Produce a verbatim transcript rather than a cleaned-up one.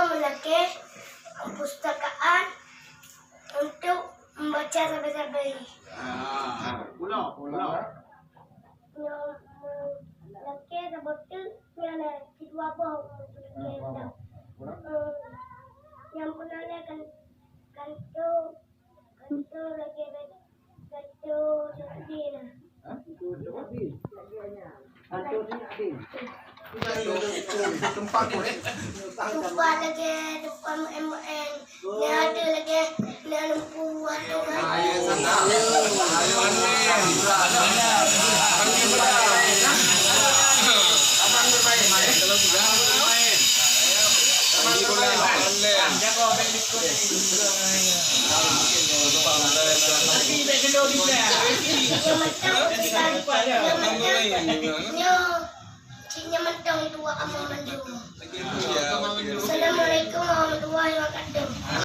Lakée perpustakaan untuk membaca sabe-sabe. Ah, ulang, ulang. Nyoe, eh, lakée saboh teuk nyan, eh, sidua boh, eh, lakée. Eh, nyang peunaléh kan, kanto, kanto lakée, kanto Jumadi na. Hah? Kanto Jumadi. Kanto Jumadi. Tempat ni, eh? Tempat lagée tempat main-main. Ni ada lagée, ni ada lampu, ada. Nyoe, cik nyoe mantong dua ama mandum.